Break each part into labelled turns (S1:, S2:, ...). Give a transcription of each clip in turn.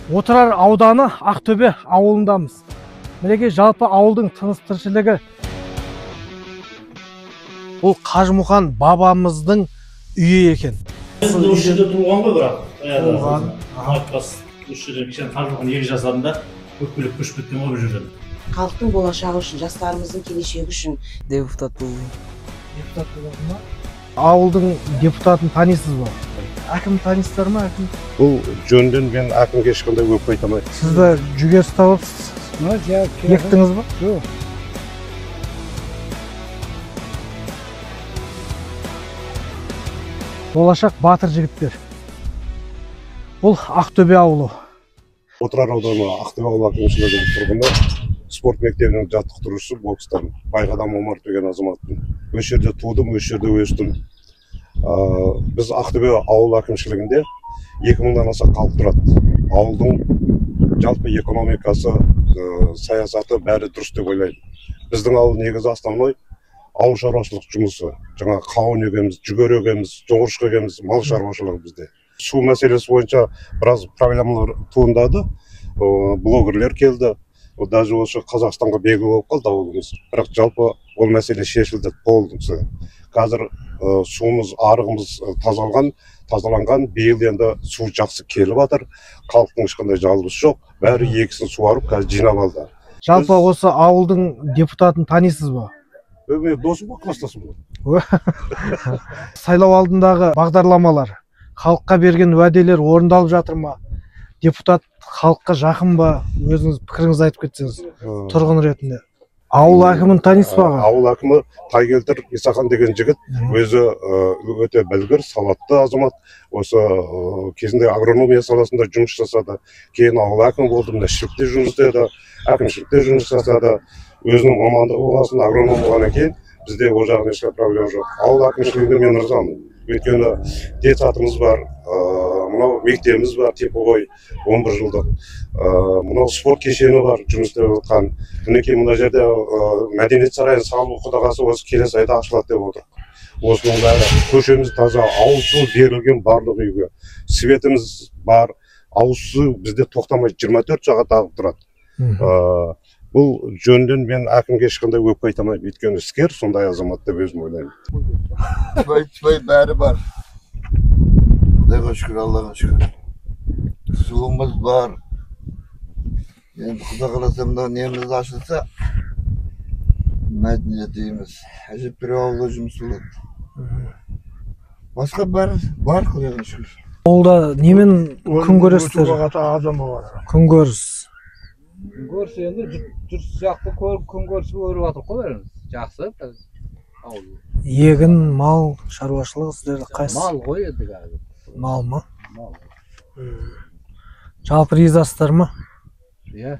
S1: Отырар ауданы Ақтөбе ауылындамыз. Мінекей, жалпы ауылдың тыныс тіршілігі. Бұл Қажымұқан бабамыздың үйі екен.
S2: Осы жерде туылған ғой бірақ. Туылған. Отбасы осы жерде кішкене Қажымұқан 2 жасарында өкпелеп көшіп кеткен ғой бұл жерден.
S3: Халықтың болашағы үшін, жастарымыздың келешегі үшін
S4: депутат болу.
S1: Депутат болу ма? Ауылдың депутатын танисыз ба? Әкім танисыздар ма, әкім?
S5: Бұл жөнден мен әкімге ешқандай өкпе айта алмаймын.
S1: Сіз де жүгері ұстап алыпсыз? Ектіңіз ба? Жоқ. Болашақ батыр жігіттер. Бұл Ақтөбе ауылы.
S5: Отырар ауданы Ақтөбе ауыл әкімшілігінің тұрғыны, спорт мектебінің жаттықтырушысы бокстан Байқадам Омар деген азаматпын. Осы жерде тудым, осы жерде өстім. Біз Ақтөбе ауыл әкімшілігінде 2000-нан аса халық тұрады. Ауылдың жалпы экономикасы, саясаты бәрі дұрыс деп ойлаймын. Біздің ауыл негізі основной ауыл шаруашылық жұмысы. Жаңа қауын егеміз, жүгері егеміз, жоңышқа егеміз, мал шаруашылығы бізде. Су мәселесі бойынша біраз проблемалар туындады. Блогерлер келді. Даже осы Қазақстанға белгілі болып қалды ауылымыз. Бірақ жалпы ол мәселе шешілді полностью. Қазір суымыз, арығымыз тазаланған. Биыл енді су жақсы келіп жатыр. Халықтың ешқандай жалобасы жоқ. Бәрі егісін суарып қазір жинап алды.
S1: Жалпы осы ауылдың депутатын танисыз ба?
S5: Мен досым ғой, кластасым ғой.
S1: Сайлау алдындағы бағдарламалар, халыққа берген уәделер орындалып жатыр ма? Депутат халыққа жақын ба? Өзіңіз пікіріңізді айтып кетсеңіз, тұрғын ретінде. Ауыл әкімін танисыз ба аға?
S5: Ауыл әкімі Тайкелтір Исахан деген жігіт, өзі өте білгір, сауатты азамат. Осы кезінде агрономия саласында жұмыс жасады. Кейін ауыл әкімі болды, мына шілікте жұмыс істеді, әкімшілікте жұмыс жасады. Өзінің мамандығы болғасын, агроном болғаннан кейін бізде ол жағынан ешқандай проблема жоқ. Ауыл әкімшілігіне мен ырзамын. Өйткені детсадымыз бар, мынау мектебіміз бар, типовой 11 жылдық. Мынау спорт кешені бар, жұмыс істеп жатқан. Мінекей мына жерде мәдениет сарайын салу құда қаласа осы келесі айда ашылады деп отыр. Осының бәрі көшеміз таза, ауыз су берілген барлық үйге. Светіміз бар, ауыз су бізде тоқтамай 24 сағат ағып тұрады. Бұл жөнден мен әкімге ешқандай өкпе айта алмаймын, өйткені іскер сондай азамат деп өзім ойлаймын.
S6: Тфай-тфай бәрі бар. Құдайға шүкір, Аллаға шүкір. Суымыз бар. Енді Құдай қаласа мына неміз ашылса, мәдениет үйіміз, әжептәуір ауылда жұмыс болады. Басқа бәрі бар, Құдайға шүкір.
S1: Ауылда немен күн көресіздер? Күн көріс.
S7: Күнкөріс енді жұрт сияқты күнкөріс көріп жатыр ғой бәріміз. Жақсы ауыл.
S1: Егін, мал, шаруашылығы сіздерде қайсысы?
S7: Мал ғой енді қазір.
S1: Мал ма?
S7: Мал.
S1: Жалпы ризасыздар ма?
S7: Иә,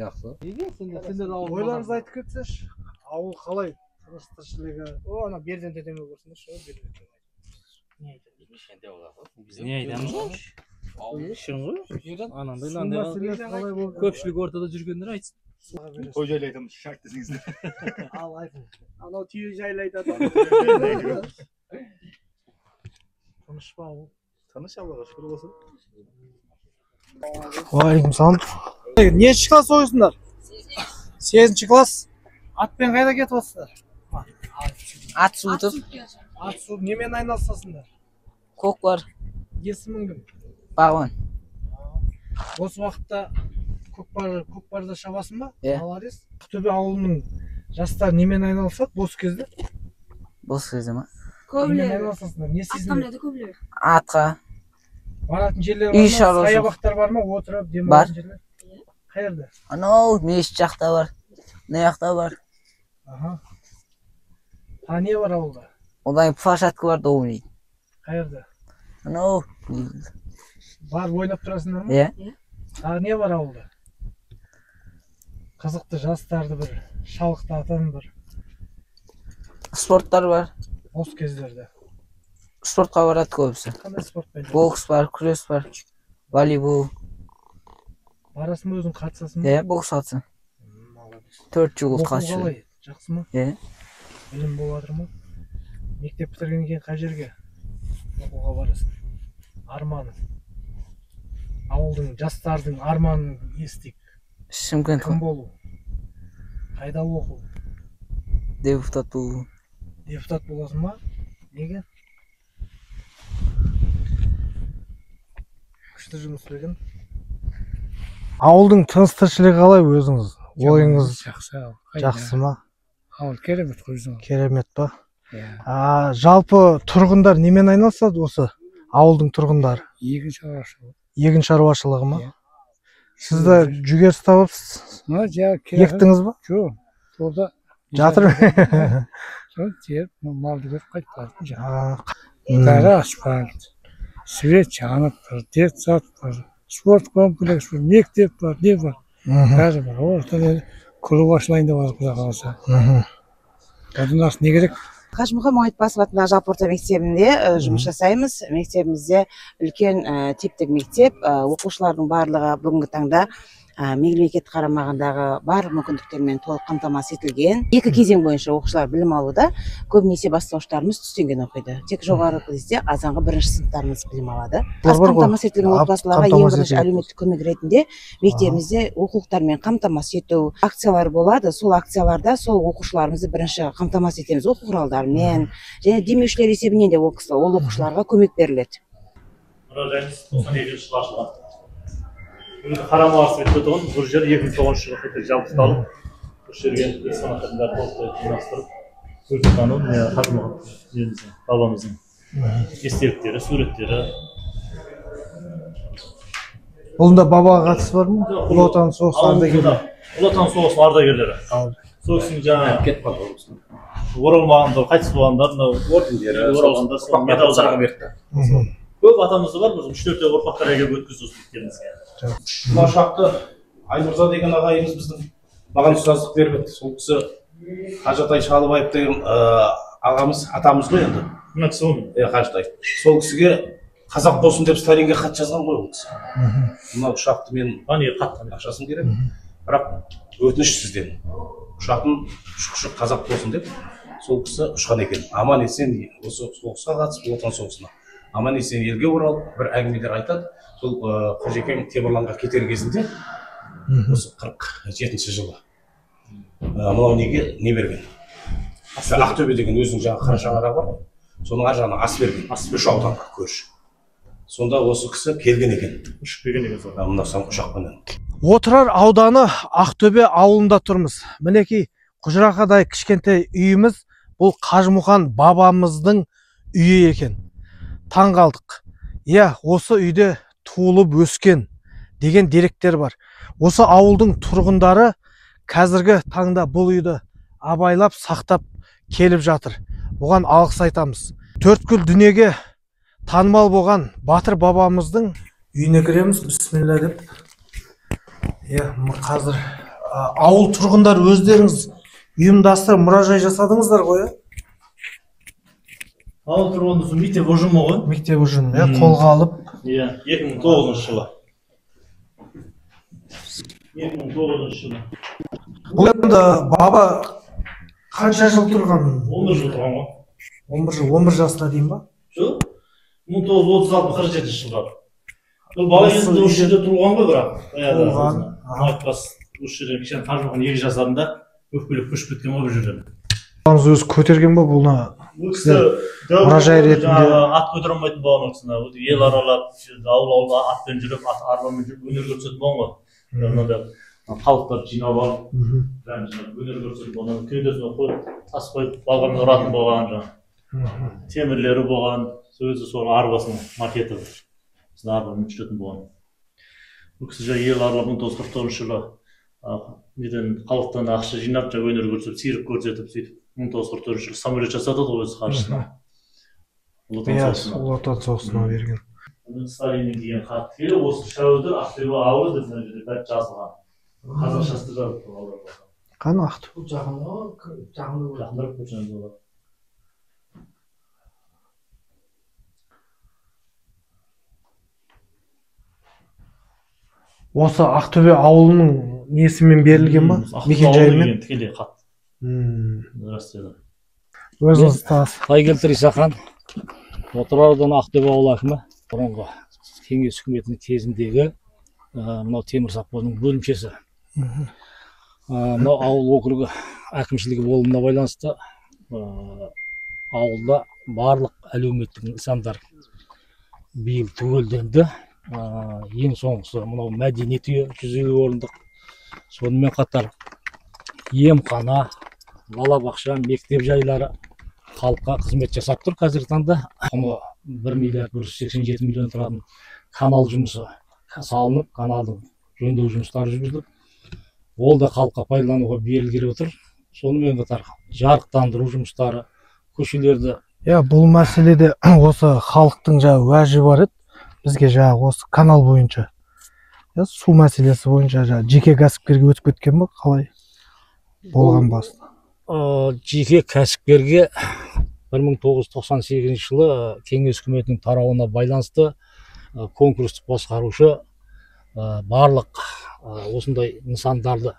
S7: жақсы.
S1: Ойларыңызды айтып кетсеңізші. Ауыл қалай? Тыныс тіршілігі.
S8: О, ана берден тетеме көрсеңдерші, берден.
S2: Біз не айтамыз? Ауыл шын ғой. Анандай
S1: Су
S2: мынандай.
S1: мәселесі қалай болып жатыр?
S2: Көпшілік ортада жүргендер айтсын.
S9: Той жайлы айтамыз, шарт десеңіз.
S1: Ал айтың.
S8: Анау түйе жайлы айтады.
S1: Тыныш па ауыл?
S9: Тыныш, Аллаға шүкір болсын.
S1: Уағалейкум салам. Нешінші класс оқисыңдар? 8-ші класс. Атпен қайда кетіп жатсыздар?
S4: Ат суытып.
S1: Ат суытып немен айналысасыңдар?
S4: Көкпар.
S1: Есімің кім?
S4: Бағлан.
S1: Осы уақытта көкпарда шабасың ба?
S4: Иә.
S1: Молодец. Ақтөбе ауылының жастары немен айналысады бос кезде?
S4: Бос кезде ма?
S1: Немен айналысасыңдар? Не істейсіңдер?
S10: Көбілері.
S4: Атқа.
S1: Баратын жерлер
S4: Үй
S1: бар ма?
S4: шаруашылық.
S1: Саябақтар бар ма? Отырып демалатын жерлер? Қай жерде?
S4: Анау мешіт жақта бар. Мына жақта бар.
S1: Аха. Тағы не бар ауылда?
S4: Одан кейін площадка бар, доп ойнайтын.
S1: Қай жерде?
S4: Анау.
S1: Барып ойнап тұрасыңдар ма?
S4: Иә.
S1: Тағы не бар ауылда? Қызықты, жастарды бір шалықтатын бір
S4: Спорттар бар.
S1: бос кездерде.
S4: Спортқа барады көбісі.
S1: Қандай спортпен?
S4: Бокс бар, күрес бар, волейбол.
S1: Барасың ба, өзің қатысасың ба?
S4: Иә, бокс қатысамын.
S1: Молодец.
S4: 4 жыл болды
S1: Оқу
S4: қатысып жүрмін.
S1: қалай? Жақсы ма?
S4: Иә.
S1: Білім болып жатыр ма? Мектеп бітіргеннен кейін қай жерге оқуға барасың? Арманың. Ауылдың, жастардың арманын естейік.
S4: Шымкент.
S1: Кім болу? Қайда оқу?
S4: Депутат болу.
S1: Депутат боласың ба? Неге? Күшті жұмыс екен. Ауылдың тыныс тіршілігі қалай өзіңіз? Ойыңыз
S8: жақсы.
S1: Жақсы ма?
S8: Ауыл керемет қой өзің.
S1: Керемет па? Иә. Жалпы тұрғындар немен айналысады осы ауылдың тұрғындары?
S8: Егін шаруашылығы.
S1: Егін шаруашылығы ма? Сіз де жүгері табыпсыз? Ектіңіз ба?
S8: Жоқ, жолда
S1: жатыр.
S8: Сол теріп, малды көріп қайтып бардым. Бәрі асфальт, свет жанып тұр, детсад бар, спорт комплекс бар, мектеп бар, не бар, бәрі бар. Ортада клуб ашылайын деп жатыр, Құдай қаласа. Одан артық не керек?
S3: Қажымұқан Мұңайтпасов атындағы жалпы орта мектебінде жұмыс жасаймыз. Мектебімізде үлкен типтік мектеп. Оқушылардың барлығы бүгінгі таңда мемлекет қарамағындағы барлық мүмкіндіктермен толық қамтамасыз етілген. Екі кезең бойынша оқушылар білім алуда. Көбінесе бастауыштарымыз түстен кейін оқиды. Тек жоғары кезде азанғы бірінші сыныптарымыз білім алады. Аз қамтамасыз етілген отбасыларға ең бірінші әлеуметтік көмек ретінде мектебімізде оқулықтармен қамтамасыз ету акциялар болады. Сол акцияларда сол оқушыларымызды бірінші қамтамасыз етеміз оқу құралдарымен және демеушілер есебінен де ол оқушыларға көмек беріледі.
S2: Мұражайымыз 92 жылы ашылған. Қарама-қарсы бетте тұғын, бұл жер 2009 жылы қайта жабдықталып, осы жерге экспонаттардың бәрін толықтай жинастырып, өлкетану, Қажымұқан еліміздің, бабамыздың естеліктері, суреттері.
S1: Бұның да бабаға қатысы бар ма? Ұлы Отан соғысы ардагерлері.
S2: Ұлы Отан соғысының ардагерлері. Сол кісінің жаңа оралмағандар, қайтыс болғандар, ордендері, оралғандар, сол медальдарға берді. Көп атамызды бар, біз 3-4 ұрпақтар келіп өткізді осы мектебімізге.
S10: Мына ұшақты Аймырза деген ағайымыз біздің маған ұстаздық беріп еді. Сол кісі Қажытай Шалыбаев деген ағамыз, атамыз ғой енді.
S2: Мына кісі ғой.
S10: Иә, Қажытай. Сол кісіге қазақ болсын деп Сталинге хат жазған ғой ол кісі. Мына ұшақты мен ақшасын керек. Бірақ өтініш сізден. Ұшақтың ұшқышы қазақ болсын деп сол кісі ұшқан екен. Аман есен осы соғысқа қатысып, Ұлы Отан соғысына. Аман есен елге оралып, бір әңгімелер айтады. Сол Қожекең Темірланға кетер кезінде, осы 47 жылы, мынау неге не берген? Ақтөбе деген өзінің жаңа қара шаңырағы бар ғой, соның ар жағына ас берген, үш ауданға көрші. Сонда осы кісі келген екен.
S2: Ұшып келген екен сол.
S10: Мына ұшақпенен.
S1: Отырар ауданы Ақтөбе ауылында тұрмыз. Мінекей құжырақадай кішкентай үйіміз, бұл Қажымұқан бабамыздың үйі екен. Таң қалдық. Иә, осы үйде туылып өскен деген деректер бар. Осы ауылдың тұрғындары қазіргі таңда бұл үйді абайлап сақтап келіп жатыр. Оған алғыс айтамыз. Төрткүл дүниеге танымал болған батыр бабамыздың үйіне кіреміз, бісміллә деп. Иә, қазір ауыл тұрғындары өздеріңіз ұйымдастырып мұражай жасадыңыздар ғой, иә?
S2: Ауыл тұрғындысы мектеп ұжымы ғой.
S1: Мектеп ұжымы, иә, қолға алып.
S2: Иә, 2009 жылы. 2009 жылы.
S1: Бұл енді баба қанша жыл тұрған?
S2: 11 жыл тұрған ғой.
S1: 11 жыл, 11 жасына дейін ба?
S2: Жоқ. 1936-47 жылдары. Бұл бала кезінде осы жерде туылған ғой бірақ.
S1: Туылған.
S2: Айтпас, осы жерде кішкене Қажымұқан 2 жасарында өкпелеп көшіп кеткен ғой бұл жерден.
S1: Бабамыз өзі көтерген ба бұны?
S2: Бұл кісі
S1: мұражай ретінде
S2: ат көтере алмайтын болған ол кісіні. Ел аралап, ауыл-ауылға атпен жүріп, ат арбамен жүріп өнер көрсететін болған ғой. Мынандай қалыптарды жинап алып, бәрін жинап өнер көрсететін болған. Кеудесіне қойып, тас қойып, балғамен ұратын болған жаңағы. Темірлері болған, өзі соның арбасының макеті. Біздің арбамен жүретін болған. Бұл кісі жаңа ел аралап 1949 жылы неден халықтан ақша жинап, жаңа өнер көрсетіп, цирк көрсетіп, сөйтіп 1944 жылы самолет жасады ғой өз қаржысына. Ұлы
S1: Отан соғысына берген.
S2: Сталиннің деген хат келі осы Шәуілдір Ақтөбе ауылы деп мына жерде бәрі жазылған. Қазақшасы да жазылып тұр аударылған.
S1: Қане Ақтөбе?
S8: Бұл жақында, жақында
S2: жақындырақ көшеміз болады.
S1: Осы Ақтөбе ауылының несімен берілген ба? Мекенжайымен?
S2: Тікелей хат. Здравствуйте.
S1: Өзіңіз таныс.
S11: Тайкелтір Исахан, Отырар ауданы Ақтөбе ауыл әкімі. Бұрынғы кеңес үкіметінің кезіндегі
S2: Мынау Темір совхозының бөлімшесі. Мынау ауыл округі әкімшілігі болуына байланысты ауылда барлық әлеуметтік нысандар биыл түгелденді. Ең соңғысы мынау мәдениет үйі 150 орындық. Сонымен қатар емхана, балабақша, мектеп жайлары халыққа қызмет жасап тұр. Қазіргі таңда құны 1 миллиард 187 миллион тұратын канал жұмысы салынып, каналдың жөндеу жұмыстары жүргізіліп, ол да халыққа пайдалануға берілгелі отыр. Сонымен қатар жарықтандыру жұмыстары, көшелерді.
S1: Иә, бұл мәселеде осы халықтың жаңа уәжі бар еді бізге, жаңа осы канал бойынша, су мәселесі бойынша жаңа жеке кәсіпкерге өтіп кеткен бе, қалай болған басында?
S2: Жеке кәсіпкерге 1998 жылы Кеңес үкіметінің тарауына байланысты конкурстық басқарушы барлық осындай нысандарды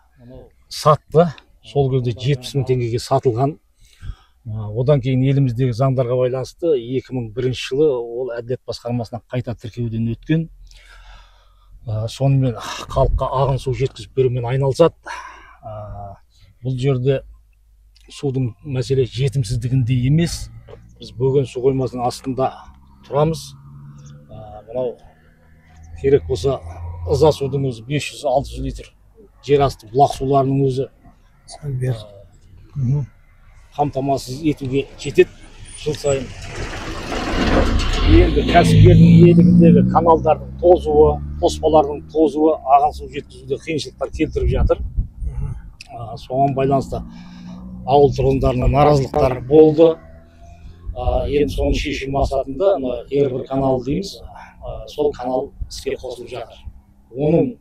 S2: сатты. Сол кезде 70 мың теңгеге сатылған. Одан кейін еліміздегі заңдарға байланысты 2001 жылы ол әділет басқармасына қайта тіркеуден өткен. Сонымен халыққа ағын су жеткізіп берумен айналысады. Бұл жерде судың мәселе жетімсіздігінде емес. Біз бөген су қоймасының астында тұрамыз. Мынау керек болса ыза судың өзі 500-600 литр, жер асты бұлақ суларының өзі қамтамасыз етуге жетеді жыл сайын. Енді кәсіпкердің иелігіндегі каналдардың тозуы, тоспалардың тозуы ағын су жеткізуде қиыншылықтар келтіріп жатыр. Соған байланысты ауыл тұрғындарына наразылықтар болды. Енді соны шешу мақсатында R1 каналы дейміз, сол канал іске қосылып жатыр. Оның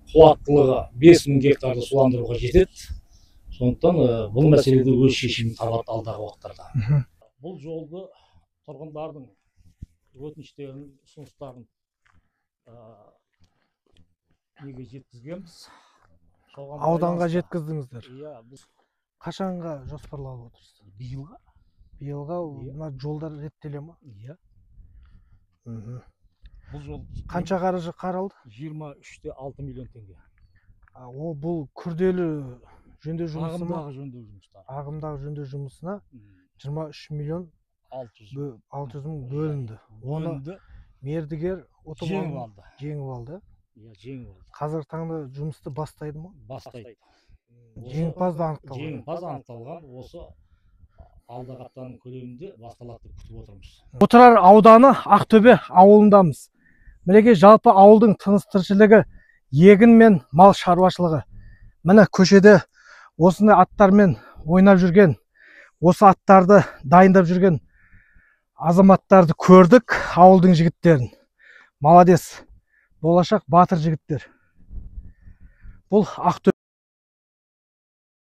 S2: қуаттылығы 5000 гектарды суландыруға жетеді. Сондықтан бұл мәселеде өз шешімін табады алдағы уақыттарда. Бұл жолды тұрғындардың өтініштерін, ұсыныстарын неге жеткізгенбіз.
S1: Ауданға жеткіздіңіздер.
S2: Иә, біз
S1: қашанға жоспарлап отырсыз?
S2: Биылға.
S1: Биылға мына жолдар реттеле ма?
S2: Иә. Бұл жол
S1: қанша қаржы қаралды?
S2: 23,6 миллион теңге.
S1: О, бұл күрделі жөндеу жұмысы ма?
S2: Ағымдағы жөндеу жұмыстары.
S1: Ағымдағы жөндеу жұмысына 23 миллион 600 мың бөлінді. Оны мердігер
S2: жеңіп алды.
S1: Жеңіп алды.
S2: Иә, жеңіп алды.
S1: Қазіргі таңда жұмысты бастайды ма?
S2: Бастайды.
S1: Жеңімпаз да анықталған.
S2: Жеңімпаз анықталған. Осы алдағы аптаның көлемінде басталады деп күтіп отырмыз.
S1: Отырар ауданы Ақтөбе ауылындамыз. Мінекей жалпы ауылдың тыныс тіршілігі егін мен мал шаруашылығы. Міне көшеде осындай аттармен ойнап жүрген, осы аттарды дайындап жүрген азаматтарды көрдік, ауылдың жігіттерін. Молодец, болашақ батыр жігіттер. Бұл Ақтөбе